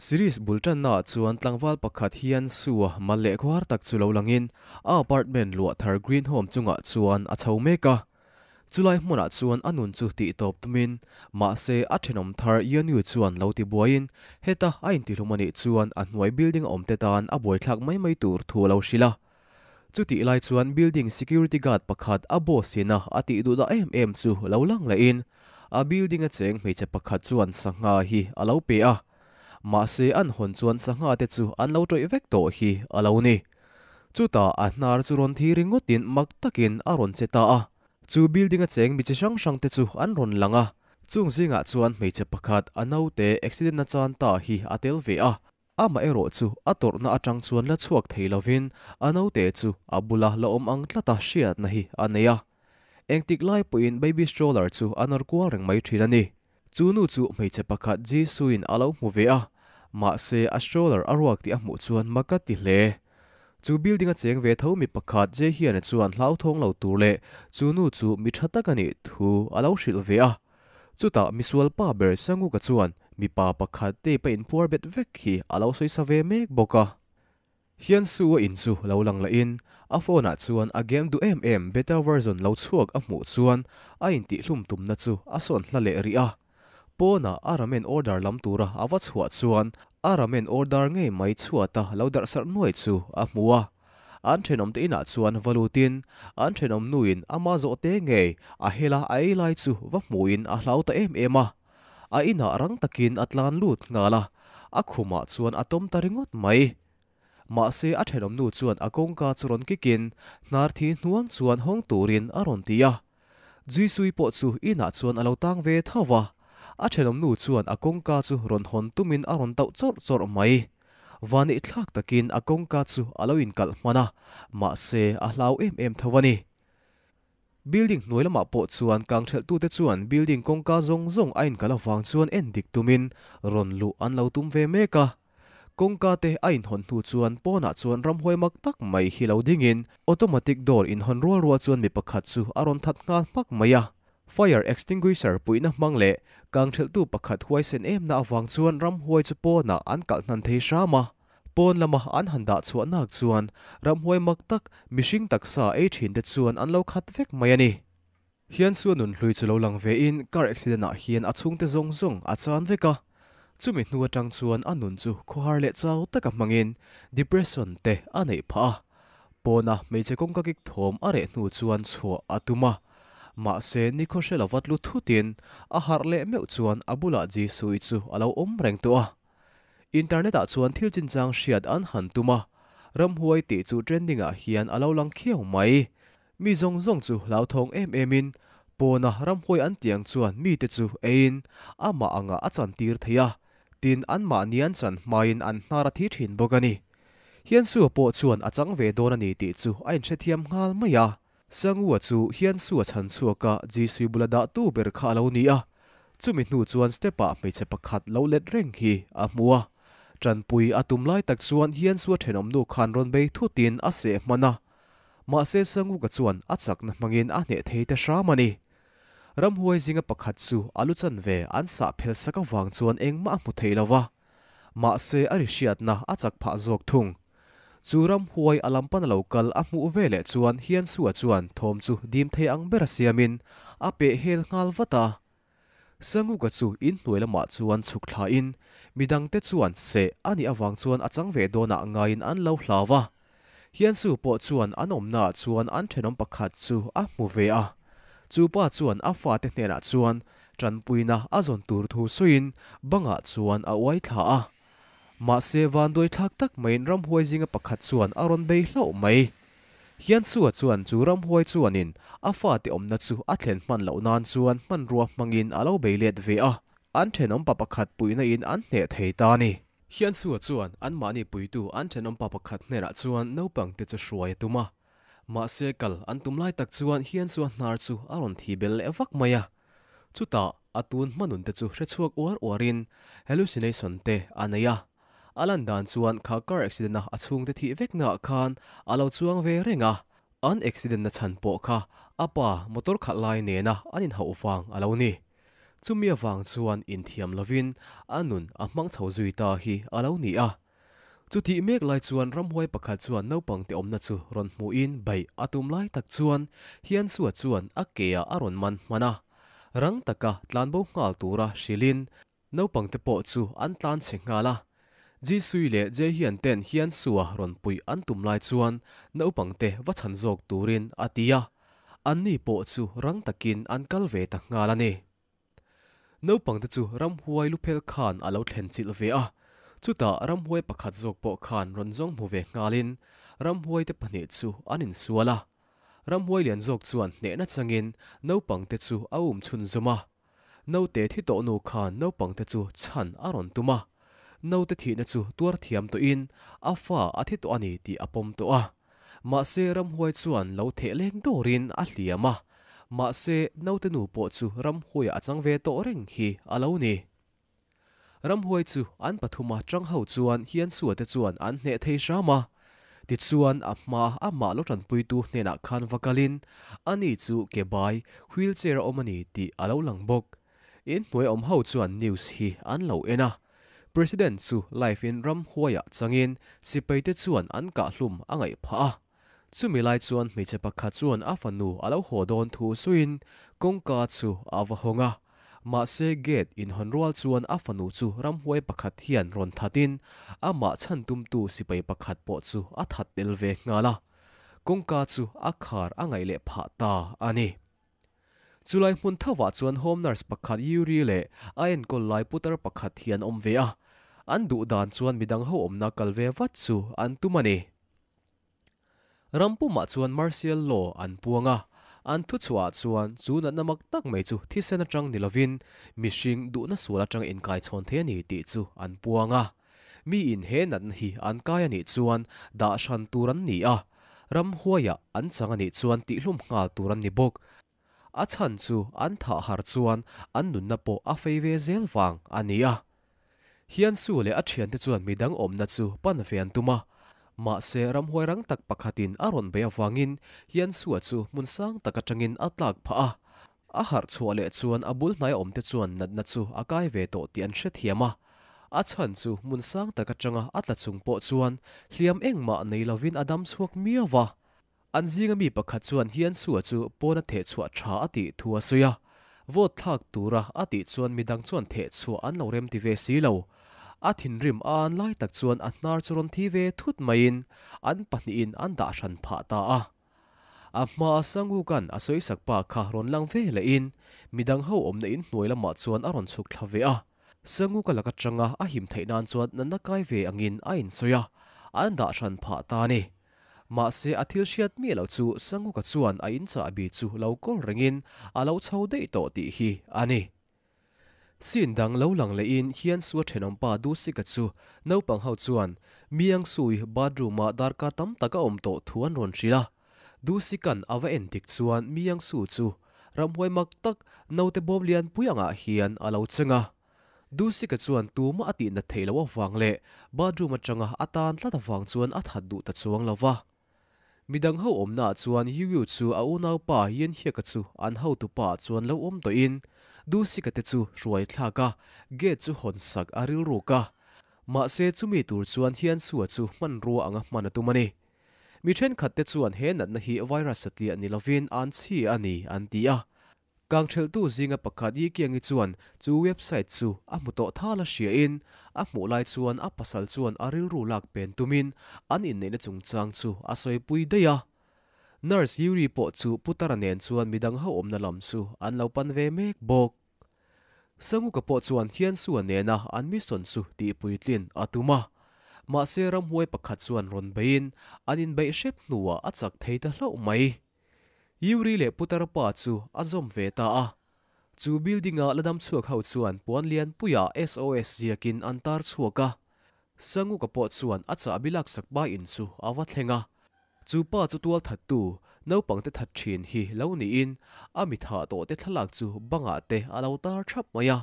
Series bul tanna ah chuan tlangval pakhat hian Sue-a mal leh khuar tak chu lo langin a apartment luah thar Green Home chungah chuan a chho mek a. Chulai hmunah chuan a nun chu tih tawp tumin mahse a thenawm thar Yeonyu chuan lo ti buaiin heta a intihlum a nih chuan a hnuai building a awm te tan a buaithlak mai mai tur thu a lo hrilh a. Chutih lai chuan building security guard pakhat a boss ina a tih duh dah em em chu lo lang lehin a building a cheng hmeichhe pakhat chuan sangha hi a lo pe a. Mahse an hawn chuan sangha te chu an lo tawih vek tawh hi a lo ni. Chutah a hnar chu rawn thi ringawtin mak takin a rawn che ta a. Chu building a cheng mi chi hrang hrang te chu an rawn lang a. Chung zingah chuan hmeichhe pakhat a naute accident a chan ta hi a tel ve a. Amaherawh chu a tawrhna atang chuan la chhuak thei lovin a naute chu a bula la awm ang tlata hriatna hi a nei a. Engtik lai pawhin baby stroller chu a nawr kual reng mai thin a ni. Chu nu chu hmeichhe pakhat Jisuin a lo hmu ve a, mahse a stroller a ruak tih a hmuh chuan mak a ti hle. Chu building a cheng ve tho mi pakhat Jehiana chuan hlauthawng lo tur leh chu nu chu mi tha tak a nih thu a lo hrilh ve a. Chutah misual pa ber Sanguka chuan mipa pakhat tape a inphuar bet vek hi a lo sawi sa ve mek bawk a. Hiansu a in chu lo lang lahin a phone ah chuan a game duh em em beta version lo chhuak a hmuh chuan a intihhlum tumna chu a sawn hla leh rih a. Pawnah a ramen order lam tura a va chhuah chuan a ramen order ngei mai chhuata lo darh sarh nuai chu a hmu a. An thenawmte inah chuan va lutin an thenawm nuin ama zawh te ngei a hela a ei lai chu va hmuhin a hlau ta em em a. A inah rang takin a tlan lut nghal a, a khumah chuan a tawm ta ringawt mai. Mahse a thenawm nu chuan a kawngka chu rawn kikin hnar thi hnuang chuan hawng turin a rawn ti a. Jisui pawh chu inah chuan a lo tang ve tho va, a thenawm nu chuan a kawngka chu rawn hawn tumin a rawn tauh chawrh chawrh mai. Vani thlak takin a kawngka chu a lo inkalh hman a, mahse a hlau em em tho a ni. Building hnuai lamah pawh chuan kangthelhtute chuan building kawngka zawng zawng a inkalh avang chuan en dik tumin rawn luh an lo tum ve mek a. Kawngka te a inhawn hnu chuan pawnah chuan ramhuai mak tak mai hi lo dingin automatic door inhawn rual rual chuan mi pakhat chu a rawn that nghal hmak mai a. Fire extinguisher puihna hmang leh kangthelhtu pakhat huaisen emna avang chuan ramhuai chu pawnah an kalh hnan thei hram a. Pawn lama an han dah chhuah nak chuan ramhuai mak tak, mihring taksa ei thin te chuan an lo khat vek mai a ni. Hian suan nun hlui chu lo lang ve in car accident ah hian a chhungte zawng zawng a chan vek a. Chumi hnu atang chuan a nun chu khawhar leh chau taka hmangin depression te a neih phah a. Pawna hmeichhe kawngka kik thawm a reh hnu chuan chhuah a tum a. Mahse nikhaw hre lova tlu thutin a harh leh meuh chuan a bulah Jisui chu a lo awm reng tawh a. Internet ah chuan thil chinchang hriat an han tum a, ramhuai tih chu trending ah hian a lo lang khiau mai. Mi zawng zawng chu hlauthawng em em in pawna ramhuai an tiang chuan mite chu eiin amah angah a chantir thei a, tin anmahni an chan hmain an hnar a thi thin bawk a ni. Hiansua pawh chuan a chang ve dawn a ni tih chu a inhrethiam nghal mai a. Sangua chu Hiansua chhan chhuak a Jisui bula dah tu ber kha a lo ni a. Chumi hnu chuan step-ah hmeichhe pakhat lo let reng hi a hmu a. Tanpui a tum lai tak chuan Hiansua thenawmnu khan rawn bei thutin a seh hman a. Mahse Sanguka chuan a chakna hmangin a hneh thei ta hram a ni. Ramhuai zinga pakhat chu a lu chanve an sah phel sak avang chuan engmah a hmu thei lo va. Mahse a ri hriatna a chak phah zawk thung. Chu ramhuai a lam pana lo kal a hmuh ve leh chuan Hiansua chuan thawm chu dim thei ang ber a siamin a peh hel nghal vat a. Sanguka chu inhnuai lamah chuan chhuk thlain midangte chuan seh a nih avang chuan a chang ve dawnah ngaiin an lo hlau a. Hiansu pawh chuan an awmnaah chuan an thenawm pakhat chu a hmu ve a. Chu pa chuan a fate hnenah chuan tanpuina a zawn tur thu sawiin bangah chuan a uai thla a. Mahse vanduai thlak tak maiin ramhuai zinga pakhat chuan a rawn bei hlauh mai. Hiansua chuan chu ramhuai chuanin a fate awmna chu a thlen hman loh nan chuan hmanrua hmangin a lo bei let ve a. An thenawm pa pakhat puihna in an hneh thei ta a ni. Hiansua chuan anmahni puitu an thenawm pa pakhat hnenah chuan naupangte chu hruai a tum a. Mahse kal an tum lai tak chuan Hiansua hnar chu a rawn thi bel leh vak mai a. Chutah a tun hmanun te chu hre chhuak uar uarin hallucination te a nei a. A lan dan chuan kha car accident a a chhungte thih veknaah khan a lo chuang ve reng a. An accident na chhan pawh kha a pa motor khalh lai nena an inhauh vang a lo ni. Chumi avang chuan inthiam lovin a nun a hmang chho zui ta hi a lo ni a. Chutih mek lai chuan ramhuai pakhat chuan naupang te awmna chu rawn hmuhin beih a tum lai tak chuan Hiansua chuan a ke ah a rawn man hman a. Rang taka tlanbo nghal tura hrilhin naupang te pawh chu an tlan chhe nghal a. Jisui leh Jehian ten Hiansua rawn puih an tum lai chuan naupang te va chhan zawk turin a ti a. Anni pawh chu rang takin an kal ve ta nghal a ni. Naupang te chu ramhuai luphel khan a lo thlen chilh ve a, chutah ramhuai pakhat zawk pawh khan rawn zawng hmu ve nghalin ramhuai te pahnih chu an insual a. Ramhuai lian zawk chuan hnehna changin naupang te chu a um chhunzawm a. Naute thi tawh nu khan naupang te chu chhan a rawn tum a. Naute thihna chu tuar thiam tawhin a fa a thi tawh a ni tih a pawm tawh a. Mahse ramhuai chuan lo theh leng dawrin a hliam a. Mahse naute nu pawh chu ramhuaiah a chang ve tawh reng hi a lo ni. Ramhuai chu an pathuma chang ho chuan Hiansua te chuan an hneh thei hram a. Tichuan a hma amah lo tanpuitu hnenah khan va kalin ani chu ke bai wheelchair a awm a ni tih a lo lang bawk. Inhnuai awm ho chuan news hi an lo en a. President chu live in ramhuaiah changin sipaite chuan an kahhlum a ngaih phah a. Chumi lai chuan hmeichhe pakhat chuan a fanu a lo haw dawn thu suiin kawngka chu a va hawng a. Mahse gate inhawn rual chuan a fanu chu ramhuai pakhat hian rawn thatin amah chhan tumtu sipai pakhat pawh chu a that tel ve nghal a. Kawngka chu a khar a ngaih leh phah ta a ni. Chulai hmun thovah chuan home nurse pakhat Yuri leh a enkawl lai putar pakhat hi an awm ve a. An duh dan chuan midang ho awmna kal ve vat chu an tum a ni. Ram pumah chuan martial law an puang a, an thuchhuahah chuan chu natna mak tak mai chu thisen atang ni lovin mihring duhna sual atang inkaichhawn thei a ni tih chu an puang a. Miin he natna hi an kai a nih chuan dah hran tur an ni a, ramhuaiah an chang a nih chuan tihlum nghal tur an ni bawk. A chhan chu an thah har chuan an nunna pawh a fei ve zel vang a ni a. Hiansu leh a thiante chuan midang awmna chu pan ve an tum a. Mahse ramhuai rang tak pakhatin a rawn bei avangin Hiansua chu hmun sang tak atangin a tlak phah a. A harh chhuah leh chuan a bul hnai awmte chuan natna chu a kai ve tawh tih an hrethiam a. A chhan chu hmun sang tak atanga a tla chung pawh chuan hliam engmah nei lovin a dam chhuak miau va. An zinga mi pakhat chuan Hiansua chu pawna theh chhuah tha a tih thu a sawi a. Vote thlak tura a tih chuan midang chuan theh chhuah an lo rem ti ve si lo. A thinrim a an lai tak chuan a hnar chu rawn thi ve thut maiin an pahnihin an dah hran phah ta a. A hmaa Sanguka'n a sawisak pa kha rawn lang ve lehin midang ho awmna in hnuai lamah chuan a rawn chhuk thla ve a. Sanguka lak atanga a him theih nan chuan natna kai ve angin a insawi a, an dah hran phah ta a ni. Mahse a thil hriat miah loh chu Sanguka chuan a in chahbi chu lo kawl rengin a lo chho daih tawh tih hi a ni. Scene dang lo lang lehin hian Sua thenawmpa Dusika chu naupang ho chuan Miang Sui bathroom ah darkar tam tak a awm tawh thu an rawn hrilh a. Dusika'n a va en dik chuan Miang Su chu ramhuai mak tak naute bawm lianpui angah hian a lo cheng a. Dusika chuan tumah a tihnat theih loh avang leh bathroom atanga a tan tlat avang chuan a that duh ta chuang lo va. Midang ho awmnaah chuan Yu Yu chu a unaupa Yin Hyeka chu an hotupa ah chuan lo awm tawhin Dusika te chu hruai thlak a, gate chu hawn sak a rilruk a. Mahse chumi tur chuan Hiansua chu hmanrua anga hman a tum a ni. Mi thenkhat te chuan he natna hi virus satliah ni lovin an chhi a ni an ti a. Kangthelhtu zinga pakhat Yikiangi chuan chu website chu a hmu tawh thal a hriain, a hmuh lai chuan a pasal chuan a rilru lak pen tumin an inneihna chungchang chu a sawipui daih a. Nurse Yuri pawh chu Putara nen chuan midang ho awmna lam chu an lo pan ve mek bawk. Sanguka pawh chuan Hiansua nena an mission chu tihpuitlin a tum a. Mahse ramhuai pakhat chuan rawn beiin an inbeih hrep hnuah a chak thei ta hlauh mai. Yuri leh putar pa chu a zawm ve ta a. Chu building-a la dam chhuak ho chuan puan lian puiah SOS ziakin an tar chhuak a. Sanguka pawh chuan a chahbi laksak pa in chu a va thleng a. Chu pa chu tual thattu, naupangte that thin hi lo niin a mi thah tawhte thlalak chu bangah te a lo tar thap mai a.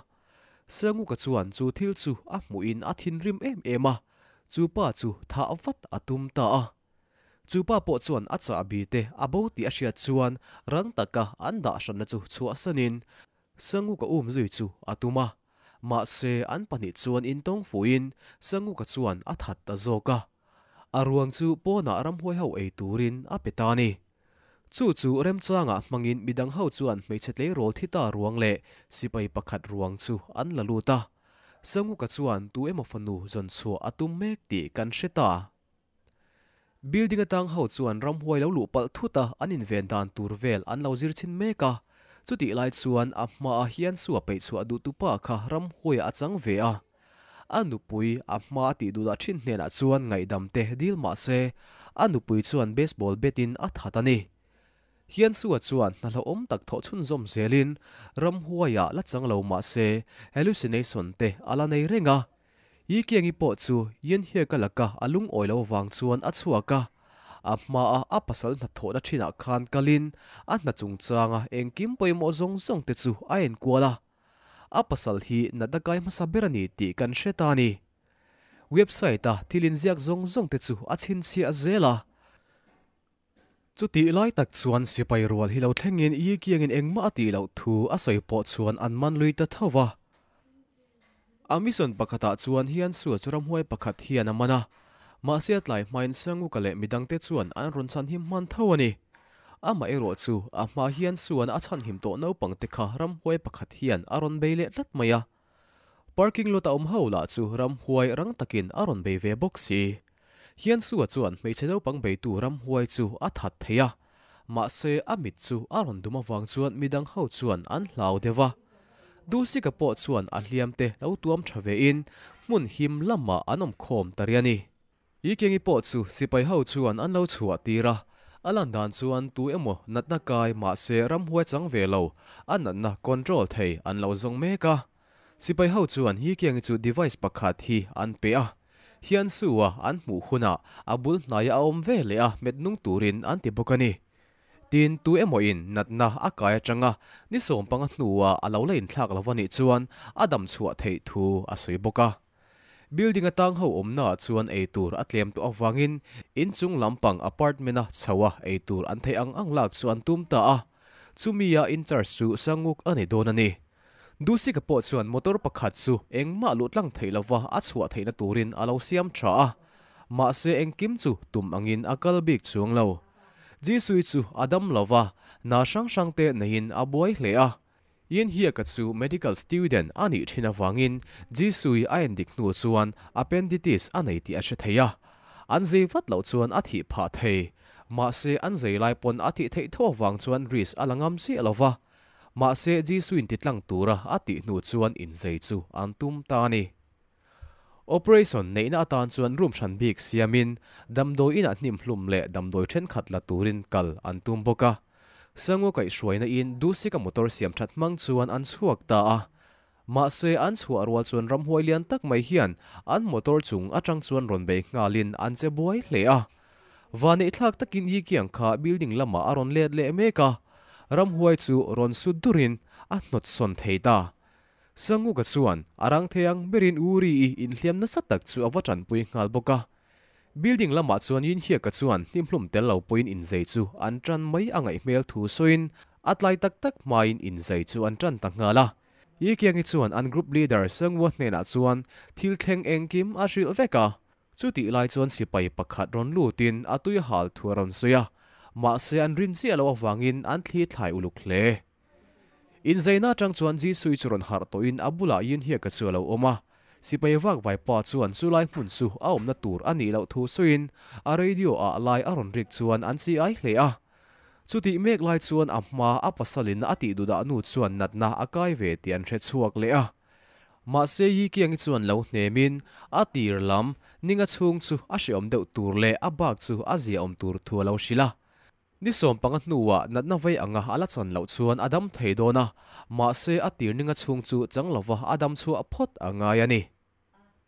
Sanguka chuan chu thil chu a hmuhin a thinrim em em a, chu pa chu thah vat a tum ta a. Chu pa pawh chuan a chahbi te a bo tih a hriat chuan rang taka an dah hranna chu chhuahsanin Sanguka um zui chu a tum a, mahse an pahnih chuan intawng fuhin Sanguka chuan a that ta zawk a. A ruang chu pawnah ramhuai ho ei turin a pe ta a ni. Chu chu remchangah hmangin midang ho chuan hmeichhe tleirawl thi ta ruang leh sipai pakhat ruang chu an la lut a. Sanguka chuan tu emaw fanu zawn chhuah a tum mek tih kan hre ta. Building atang ho chuan ramhuai lo luh palh thut a an inven dan tur vel an lo zir chhin mek a. Chutih lai chuan a hmaah hian sua peih chhuah duh tupa kha ramhuaiah a chang ve a. A nupui a hma a tih duhdah thin hnenah chuan ngaihdam te dil mah se, a nupui chuan baseball bat in a that a ni. Hiansua chuan hna hlauhawm tak thawh chhunzawm zelin ramhuaiah la chang lo mah se, hallucination te a la nei reng a. Yikiangi pawh chu Yinhiaka laka a lungawi lo vang chuan a chhuak a. A hmaa a pasal hnathawhna thinah khan kalin a hna chungchanga engkim pawimawh zawng zawng te chu a enkual a. A pasal hi natna kai hmasa ber a ni tih kan hre ta a ni. Website-a thil inziak zawng zawng te chu a chhinchhiah zel a. Chutih lai tak chuan sipai rual hi lo thlengin Yikiangin engmah a tih loh thu a sawi pawh chuan an man lui ta tho va. A mission pakhatah chuan hian Sua chu ramhuai pakhat hian a man a, mahse a tlai hmain Sanguka leh midangte chuan an rawn chhanhim hman tho a ni. Amaherawh chu a hma hian Suan a chhanhim tawh naupangte kha ramhuai pakhat hian a rawn bei leh tlat mai a. Parking lot a awm ho lah chu ramhuai rang takin a rawn bei ve bawk si. Hian Sua chuan hmeichhe naupang beitu ramhuai chu a that thei a, mahse a mit chu a rawn dum avang chuan midang ho chuan an hlau deuh a. Dulsika pawh chuan a hliamte lo tuam tha vein hmun him lamah an awm khawm ta rian i. Ikengi pawh chu sipai ho chuan an lo chhuah tir a, a lan dan chuan tu emaw natna kai mahse ramhuai chang ve lo, a natna control thei an lo zawng mek a. Sipai ho chuan Yikiangi chu device pakhat hi an pe a, Hiansu-a an hmuh hunah a bul hnaia a awm ve leh a hmet nung turin an ti bawk a ni. Tin, tu emawin natna a kai atanga ni sawmpanga hnua a lo la inthlak lo anih chuan a dam chhuah theih thu a sawi bawk a. Building atang ho awmnaah chuan eitur a tlem tawh avangin inchung lampang apartment-a chho a eitur an theih ang ang lak chu an tum ta a. Chumi-a in-charge chu Sanguk a ni dawn a ni. Dusika pawh chuan motor pakhat chu engmah luh tlang theih lova a chhuah theihna turin a lo siam tha a. Mahse engkim chu tum angin a kal bik chuang lo. Jisui chu a dam lo va, hna hrang hrang te neiin a buai hle a. Yinhiaka chu medical student a nih thin avangin Jisui a endik hnu chuan appenditis a nei tih a hre thei a. An zei vat loh chuan a thih phah thei. Mahse an zei lai pawn a thih theih tho avang chuan risk a la ngam chiah lo va. Mahse Jisuiin titlang tura a tih hnu chuan inzei chu an tum ta a ni. Operation neihna atan chuan room hran bik siamin damdawi inah hnim hlum leh damdawi thenkhat la turin kal an tum bawk a. Sango kaihhruaina in Dusika motor siam that hmang chuan an chhuak ta a. Mahse an chhuah rual chuan ramhuai lian tak mai hian an motor chung atang chuan rawn bei nghalin an che buai hle a. Vaneihthlak takin Yikiang kha building lamah a rawn let leh mek a, ramhuai chu rawn sut durin a hnawtsawn thei ta. Sanguka chuan a rang thei ang berin Uri i inhliam nasa tak chu a va tanpui nghal bawk a. Building lamah chuan Yinhiaka chuan hnimhlum tel lo pawhin inzei chu an tan mai a ngaih hmel thu sawiin a tlai tak tak hmain inzei chu an tan ta nghal a. Yikiangi chuan an group leader Sangua hnenah chuan thil thleng engkim a hrilh vek a. Chutih lai chuan sipai pakhat rawn lutin a tui hal thu a rawn sawi a, mahse an rin chiah loh avangin an thli thlai uluk hle. Inzeina atang chuan Jisui chu rawn harh tawhin a bulah Yinhiaka chu a lo awm a. Sipai vak vaipa chuan chulai hmun chu a awmna tur a nih loh thu sawiin a radio ah lai a rawn rik chuan an chi ai hle a. Chutih mek lai chuan a hma a pasalin a tih duhdah nu chuan natna a kai ve tih an hre chhuak leh a. Mahse Yikiangi chuan lo hnemin a tir lam ninga chhung chu a hreawm deuh tur leh a bak chu a ziaawm tur thu a lo hrilh a. Ni 15 hnuah natna vei anga a la chan loh chuan a dam thei dawn a, mahse a tir ninga chhung chu chang lova a dam chhuah phawt a ngai a ni.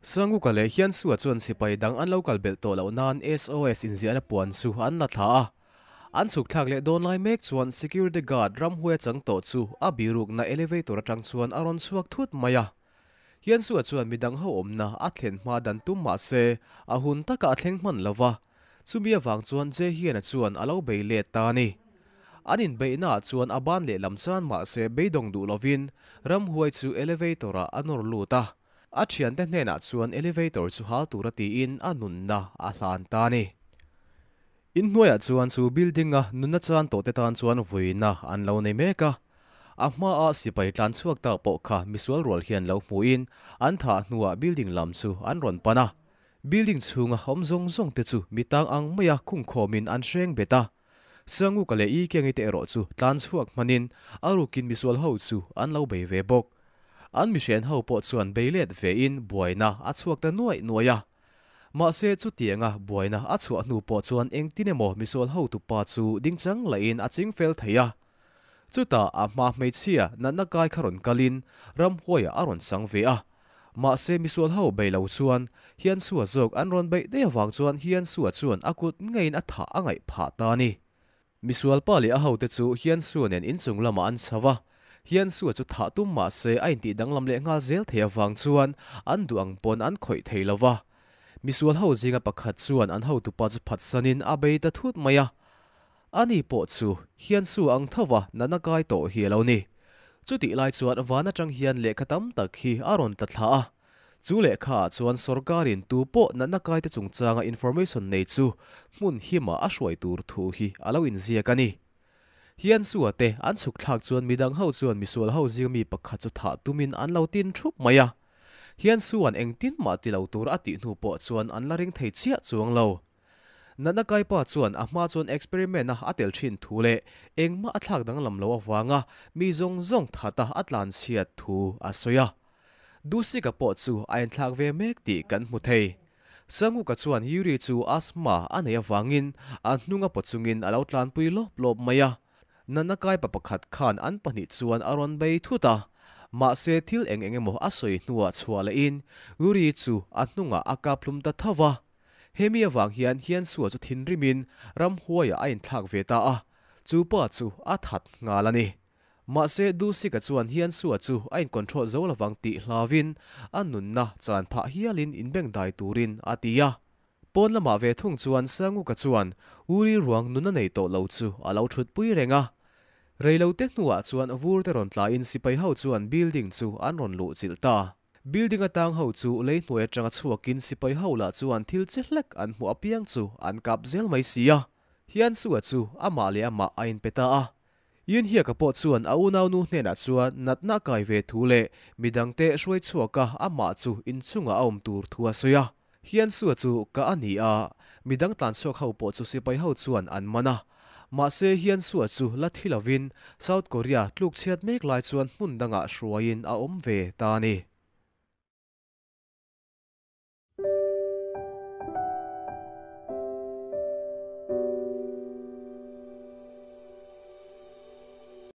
Sanguka leh Hiansua chuan sipai dang an lo kal belh tawh loh nan SOS inziahna puan chu an la thla a. An chhuk thlak leh dawn lai mek chuan security guard ramhuai chang tawh chu a birukna elevator atang chuan a rawn chhuak thut mai a. Hiansua chuan midang ho awmna a thlen hma dan tum mahse a hun takah a thleng hman lova. Chumi avang chuan Jehiana chuan a lo bei let ta a ni. An inbeihnaah chuan a ban lehlam chan mah se beidawng duh lovin ramhuai chu elevator-ah a nawr lut a. A thiante hnenah chuan elevator chu hal tura tiin a nunna a hlan ta a ni. Inhnuaiah chuan chu building-a nunna chan tawhte tan chuan vuina an lo nei mek a. A hmaa sipai tlan chhuak ta pawh kha misual rual hian lo hmuhin an thah hnuah building lam chu an rawn pan a. Building chhunga awm zawng zawng te chu mi tang ang maia khungkhawmin an hreng bet a. Sanguka leh Ikengi te erawh chu tlan chhuak hmanin a rukin misual ho chu an lo bei ve bawk. An mihren ho pawh chuan bei let vein buaina a chhuak ta nuaih nuaih a. Mahse chutianga buaina a chhuah hnu pawh chuan engtin emaw misual hotupa chu dingchang lahin a ching fel thei a. Chutah a hma hmeichhia natna kai kha rawn kalin ramhuaiah a rawn chang ve a. Mahse misual ho bei lo chuan Hiansua zawk an rawn beih daih avang chuan Hiansua chuan a kut ngeiin a thah a ngaih phah ta a ni. Misual pa leh a hote chu Hiansua nen inchung lamah an chho a, Hiansua chu thah tum mahse a intih danglam leh nghal zel thei avang chuan an duh ang pawn an khawih thei lo va. Misual ho zinga pakhat chuan an hotupa chu phatsanin a bei ta thut mai a. Ani pawh chu Hiansua ang tho va natna kai tawh hi a lo ni. Chutih lai chuan van atang hian lehkha tam tak hi a rawn tla thla a. Chu lehkha ah chuan sorkarin tu pawh natna kaite chungchanga information nei chu hmun hima a hruai tur thu hi a lo inziak a ni. Hiansua te an chhuk thlak chuan midang ho chuan misual ho zinga mi pakhat chu thah tumin an lo tin thup mai a. Hiansua'n engtin mah ti lo tur a tih hnu pawh chuan an la ring thei chiah chuang lo. Natna kaipa chuan a hma chuan experiment a a tel thin thu leh engmah a thlak danglam lo avanga mi zawng zawng thata a tlanchhiat thu a sawi a. Dusika pawh chu a inthlak ve mek tih kan hmu thei. Sanguka chuan Yuri chu asthma a neih avangin a hnunga paw chungin a lo tlanpui lawp lawp mai a. Natna kaipa pakhat khan an pahnih chuan a rawn bei thut a. Mahse thil eng eng emaw a sawi hnuah chhuah lehin Yuri chu a hnungah a kaphlum ta tho va. Hemi avang hian Hiansua chu thinrimin ramhuaiah a inthlak ve ta a, chu pa chu a that nghal a ni. Mahse Dusika chuan Hiansua chu a incontrol zo lovang tih hlauvin a nunna chan phah hialin inbengdai turin a ti a. Pawn lamah ve thung chuan Sanguka chuan Uri ruang nunna nei tawh lo chu a lo thutpui reng a. Reilote hnuah chuan vur te rawn tlaiin sipai ho chuan building chu an rawn luhchilh ta. Building atang ho chu lei hnuai atanga chhuakin sipai ho lah chuan thil chi hlek an hmuh apiang chu an kap zel mai si a. Hiansua chu amah leh amah a inpe ta a. Yunhiaka pawh chuan a unaunu hnenah chuan natna a kai ve thu leh midangte hruai chhuaka amah chu inchungah a awm tur thu a sawi a. Hiansua chu ka a ni a, midang tlanchhuak ho pawh chu sipai ho chuan an man a. Mahse Hiansua chu la thi lovin South Korea tlukchhiat mek lai chuan hmun dangah hruaiin a awm ve ta a ni.